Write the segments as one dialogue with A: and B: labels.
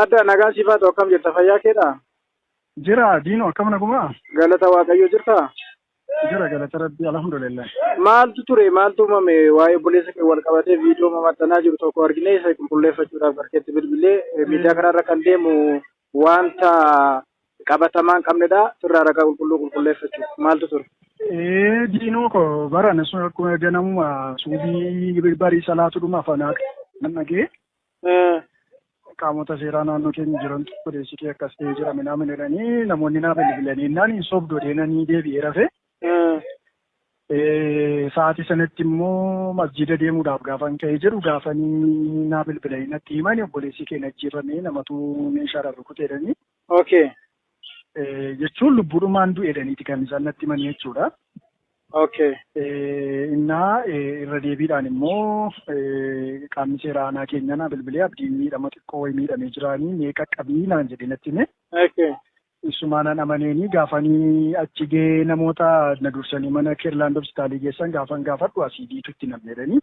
A: Adda nagaan siif haa ta'u, akkam jirta, fayyaa keedha?
B: Jira Diinoo, akkam nagumaa?
A: Galata Waaqayyoo, jirtaa?
B: Jira, galata Rabbii, alhamdulillah.
A: Maaltu ture, maaltu uumame? Waa'ee obboleessa kee wal qabatee viidiyoo mamaxxanaa jiru tokko argine, isa qulqulleeffachuudhaaf barkeetti bilbilee. Miidiyaa kanarra kan deemu wanta qabatamaa hin qabnedha. Sirraa ragaa qulqulluu qulqulleeffachuuf maaltu ture?
B: Ee Diinoo ko, baran sun akkuma ganamuma suubii barii salaatu dhuma afanaa kan dhagee qaamota seeraa naannoo keenya jirantu obboleessi kee akkas ta'ee jira minaamin jedhanii namoonni naa bilbilanii naan hin sobdu deenanii deebi'ee rafe. Sa'aatii sanatti immoo masjiida deemuudhaaf gaafan ka'ee jedhu, gaafanii naa bilbilanii natti himani, obboleessi keenya ajjeefame, namatu meeshaadhaan rukuteedhanii. Jechuun lubbuudhumaan du'eedhaniiti kan isaan natti himanii jechuudha. Innaa irra deebiidhaan immoo qaamni seeraa aanaa keenya naa bilbilee, Abdiin miidhama xiqqoo wayii miidhamee jiraanii mee qaqqabii naan jedhee natti hime. Isumaanan amaneenii gaafanii achi gahee namoota na dursanii mana Keerlaand hospitaalii geessan gaafan gaafadhu asiidiitu itti nam'eedhanii.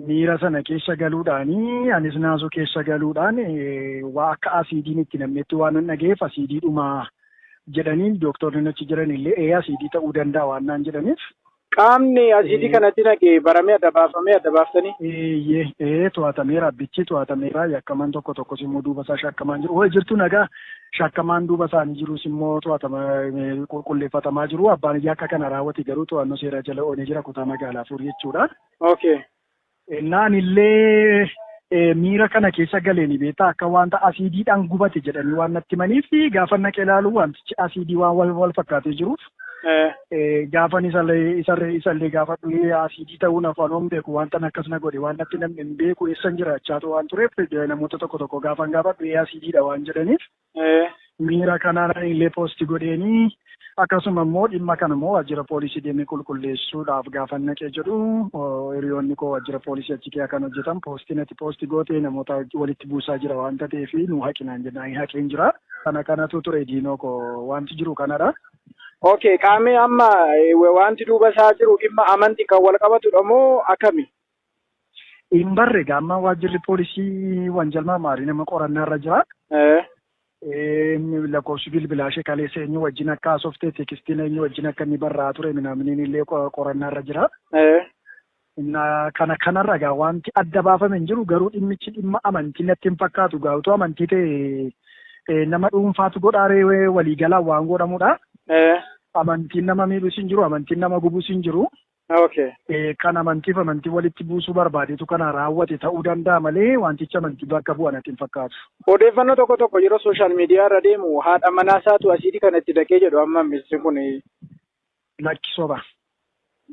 B: Miira sana keessa galuudhaanii, anis naasuu keessa galuudhaan, waa akka asiidiin itti nam'etti waan nan dhaga'eef, asiidiidhuma jedhanii dooktorri achi jiran illee ee asiidii ta'uu danda'a waan naan jedhaniif.
A: Qaamni asiidii kanatti naqe baramee adda baafamee, adda baaftanii?
B: Eeyyee, ee to'atameera, abbichi to'atameera, yakkamaan tokko tokkos immoo duuba isaa shakkamaan jiru. Hoo jirtu nagaa, shakkamaan duuba isaanii jirus immoo to'atama, qulqulleeffatamaa jiru. Abbaan yakka kana raawwate garuu to'annoo seeraa jala oolee jira kutaa magaalaa Furii jechuudha. Naan illee miira kana keessa galeeni beektaa, akka wanta asiidiidhaan gubate jedhanii waan natti himaniif, gaafa naqee ilaalu wantichi asiidii waan wal wal fakkaatee jiruuf gaafan isallee gaafadhu asiidii ta'uun afaan hin beeku, wanta akkas na godhe waan natti namni hin beeku, eessan jiraachaa waan tureef, namoota tokko tokko gaafan gaafadhu asiidiidha waan jedhaniif miira kanaan illee post godheenii, akkasuma immoo dhimma kana immoo waajjira poolisii deemee qulqulleessuudhaaf gaafan naqee jedhu, hiriyoonni koo waajjira poolisii achi kee kan hojjetan poostiin ati post gootee namoota walitti buusaa jira waan ta'eef nu haqinaan jennaan haqeen jira. Kana kanatu ture Diinoo koo, wanti jiru kanadha.
A: Okay, qaamni amma wanti duuba isaa jiru dhimma amantii kan wal qabatudha moo akkami?
B: Hin barre, gaamma waajjirri poolisii wanjal maamaarii nama qorannaa irra jira. Lakkoofsi bilbilaa ishee kaleessa eenyu wajjin akka haasofte, tekstiin eenyu wajjin akka inni barraa ture minaaminiin illee qorannaa irra jira. Kana kanarra gaa wanti adda baafame hin jiru, garuu dhimmichi dhimma amantii natti hin fakkaatu. Gaa utuu amantii ta'e nama dhuunfaatu godhaaree, waliigalaan waan godhamudha. Amantiin nama miidhus hin jiru, amantiin nama gubus hin jiru. Kan amantiif amantii walitti buusuu barbaadetu kana raawwate ta'uu danda'a malee wantichi amantii bakka bu'a natti hin fakkaatu.
A: Odeeffannoo tokko tokko yeroo social media irra deemu haadha manaa isaatu asiidii kana itti naqee jedhu, amma misri kun.
B: Lakki, soba.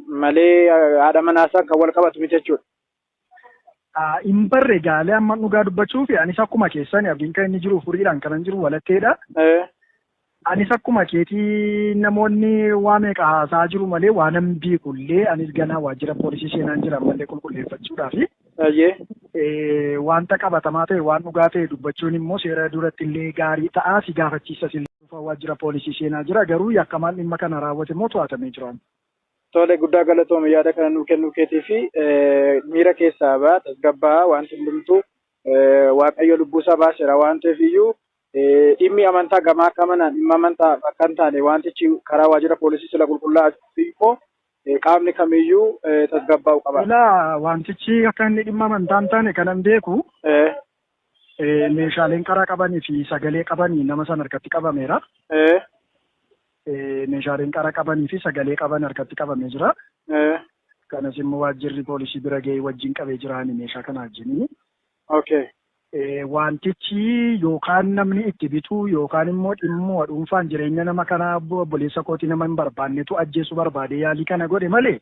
A: Malee haadha manaa isaa kan wal qabatu miti jechuudha.
B: Hin barre gaalee, amma dhugaa dubbachuuf anis akkuma keessan Abdiin kan inni jiru furiidhaan kanan jiru walatteedha. Anis akkuma keetii namoonni waa meeqa haasaa jiru malee waan nan beekullee anis ganaa waajjira poolisii seenaan jira ammallee qulqulleeffachuudhaafi. Wanta qabatamaa ta'e, waan dhugaa ta'e dubbachuun immoo seera duratti illee gaarii ta'aa, si gaafachiisas illee, waajjira poolisii seenaa jira, garuu yakkamaan dhimma kana raawwate immoo to'atamee jira.
A: Tole, guddaa galatoome yaada kana nuu kennuu keetii fi miira keessaa ba'a, tasgabbaa, wanti hundumtuu Waaqayyo lubbuusaa baaseera waan ta'eef iyyuu, dhimmi amantaa gamaa akka amanaan dhimma amantaa akka hin taane, wantichi karaa waajjira poolisii sila qulqullaa'aa fi immoo qaamni kamiyyuu tasgabbaa'u qaba.
B: Ilaa, wantichi akka inni dhimma amantaa hin taane kanan beeku meeshaaleen karaa qabanii fi sagalee qabanii nama sana harkatti qabameera. Meeshaaleen qara qabanii fi sagalee qaban harkatti qabamee jira. Kanas immoo waajjirri poolisii bira ga'ee wajjin qabee jiraani meeshaa kana wajjin. Wantichi yookaan namni itti bitu yookaan immoo dhimma dhuunfaan jireenya nama kanaa, obboleessa kootii nama hin barbaannetu ajjeesuu barbaade yaalii kana godhe malee.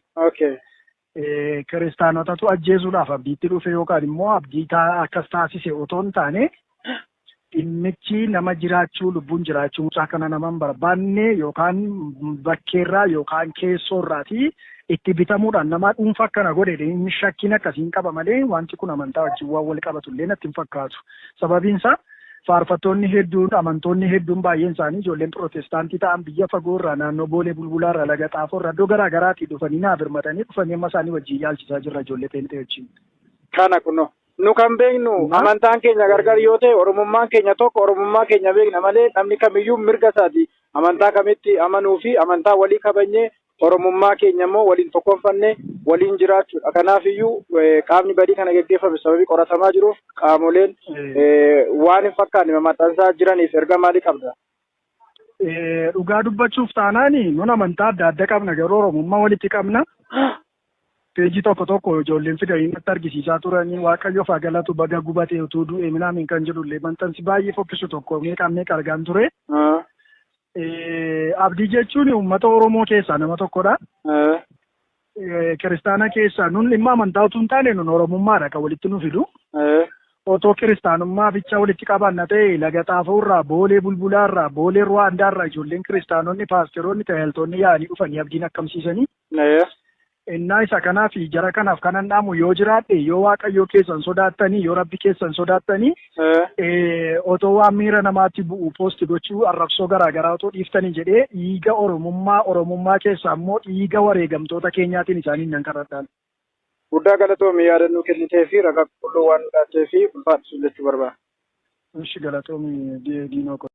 B: Kiristaanotatu ajjeesuudhaaf Abdiitti dhufe yookaan immoo Abdii akkas taasise otoo hin taane, dhimmichi nama jiraachuu, lubbuun jiraachuu mucaa kana nama hin barbaanne yookaan bakkeerraa yookaan keessoorraatii itti bitamuudhaan nama dhuunfaa akkana godhe inni shakkiin akkasiin qaba malee wanti kun amantaa wajjin waan wal qabatu illee natti hin fakkaatu. Sababiin isaa faarfattoonni hedduun, amantoonni hedduun, baay'een isaanii ijoolleen pirootestaantii ta'an biyya fagoo irraa, naannoo Boolee Bulbulaa irraa, Laga Xaafoo irraa, iddoo garaa garaatii dhufanii naa birmatanii dhufanii amma isaanii wajjin yaalchisaa jirra ijoollee peenxee wajjin.
A: Kana kunoo. Nu kan beeknu amantaan keenya gargar yoo ta'e, Oromummaan keenya tokko, Oromummaa keenya beekna malee namni kamiyyuu mirga isaati. Amantaa kamitti amanuu fi amantaa walii kabajnee, Oromummaa keenya immoo waliin tokkoonfannee waliin jiraachuudha. Kanaaf iyyuu qaamni badii kana geggeeffame sababii qoratamaa jiruuf, qaamoleen waan hin fakkaanne maxxansaa jiraniif erga maalii qabda?
B: Dhugaa dubbachuuf taanaan, nun amantaa adda adda qabna, garuu Oromummaa walitti qabna. Peejii tokko tokko ijoolleen fidanii natti argisiisaa turanii, Waaqayyoof haa galatu, baga gubatee, utuu du'e minaamin kan jedhullee maxxansi baay'ee fokkisu tokko meeqaan meeqa argaan ture. Abdii jechuun uummata Oromoo keessaa nama tokkodha. Kiristaana keessaa, nun dhimma amantaa utuu hin taane, nun Oromummaadha kan walitti nu fidu. Otoo kiristaanummaa bicha walitti qabanna ta'e, Laga Xaafoorraa, Boolee Bulbulaarraa, Boolee Ruwaandaarraa ijoolleen kiristaanonni, paasteroonni, tajaajiltoonni yaa'anii dhufanii Abdiin akkamsiisanii. Innaa isa kanaaf jara kanaaf kanan dhaamu yoo jiraadhe, yoo Waaqayyoo keessan sodaattanii, yoo Rabbi keessan sodaattanii, otoo waan miira namaatti bu'u post gochuu, arrabsoo garaagaraa otoo dhiiftanii jedhee, dhiiga Oromummaa, Oromummaa keessaa immoo dhiiga wareegamtoota keenyaatiin isaaniin nan kadhadhaan.
A: Guddaa galatoomi, yaadannoo kennitee fi ragaa qulqulluu waan nu laattee fi ulfaadhu jechuu barbaada.
B: Ishi, galatoomi diinoo.